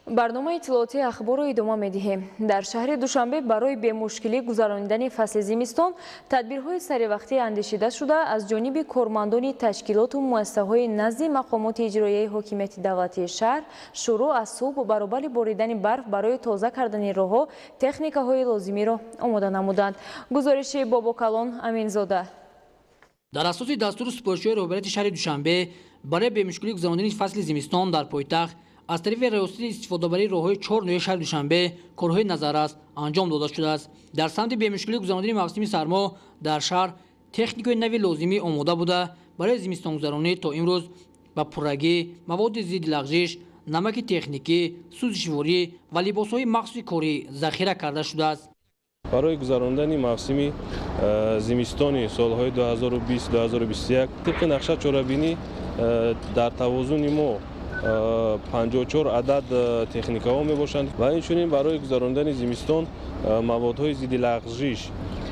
Барномаи иттилоотии Ахборро идома медиҳем. Дар шаҳри Душанбе барои бемушкилӣ гузаронидани фасли зимистон тадбирҳои саривақтӣ андешида шуда, аз ҷониби кормандони ташкилоту муассисаҳои назди мақомоти иҷроияи ҳокимияти давлатии шаҳр шурӯъ аз субҳ баробари боридани барф барои тоза кардани роҳҳо техникаҳои лозимиро омода намуданд. Гузориши Бобокалон Аминзода. Дар асоси дастуру супоришҳои роҳбарияти шаҳри Душанбе барои бемушкилӣ гузаронидани фасли зимистон дар пойтахт аз тарафи Раёсати истифодабарии роҳҳои чор ноҳияи шаҳри Душанбе корҳои назаррас анҷом дода шудааст. Дар самти бемушкилӣ гузаронидани мавсими сармо дар шаҳр техникаи нави лозимӣ омода буда, барои зимистонгузаронӣ то имрӯз ба пуррагӣ маводи зидди лағжиш, намаки техникӣ, сӯзишворӣ ва либосҳои махсуси корӣ захира карда шудааст. Барои гузарондани мавсими зимистони солҳои 2020-2021 тибқи нақша чорабинӣ дар тавозуни мо 54 адад техникаҳо мебошанд ва инчунин барои гузарондани зимистон маводҳои зидди лағжиш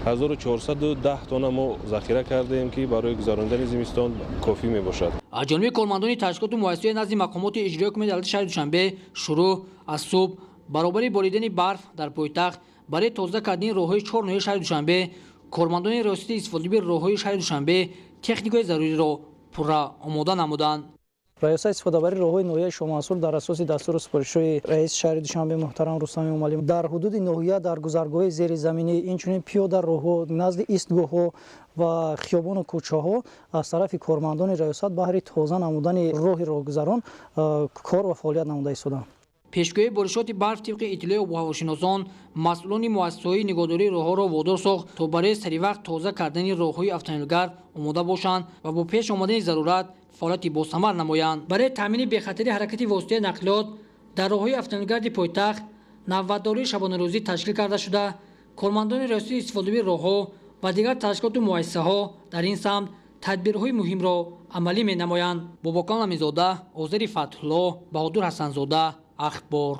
1410 тонна мо захира кардаем, ки барои гузарондани зимистон кофӣ мебошад. Аз ҷониби кормандони ташкилоту муассисаҳои назди мақомоти иҷроияи ҳукумати давлати шаҳри Душанбе шурӯъ аз субҳ баробари боридани барф дар пойтахт барои тоза кардани роҳҳои чор ноҳияи шаҳри Душанбе кормандони Раёсати истифодабарии роҳҳои шаҳри Душанбе техникаҳои заруриро пурра омода намуданд. Раёсати истифодабарии роҳҳои ноҳияи Шоҳмансур дар асоси дастуру супоришҳои раиси шаҳри Душанбе муҳтарам Рустам Эмомалӣ дар ҳудуди ноҳия дар гузаргоҳҳои зеризаминӣ, инчунин пиёда роҳҳо, назди истгоҳҳо ва хиёбону кӯчаҳо аз тарафи кормандони раёсат баҳри тоза намудани роҳи роҳгузарон кор ва фаъолият намуда истоданд. Пешгӯии боришоти барф тибқи иттилои обуҳавошиносон масъулони муассисаҳои нигоҳдории роҳҳоро водор сохт, то барои саривақт тоза кардани роҳҳои автомобилгард омода бошанд ва бо пеш омадани зарурат фаъолияти босамар намоянд. Барои таъмини бехатари ҳаракати воситаи нақлиёт дар роҳҳои автомобилгарди пойтахт навбатдории шабонарӯзӣ ташкил карда шуда, кормандони Раёсати истифодабарии роҳҳо ва дигар ташкилоту муассисаҳо дар ин самт тадбирҳои муҳимро амалӣ менамоянд. Бобокалон Аминзода, Озари Фатҳулло, Баҳодур Ҳасанзода, Ахбор.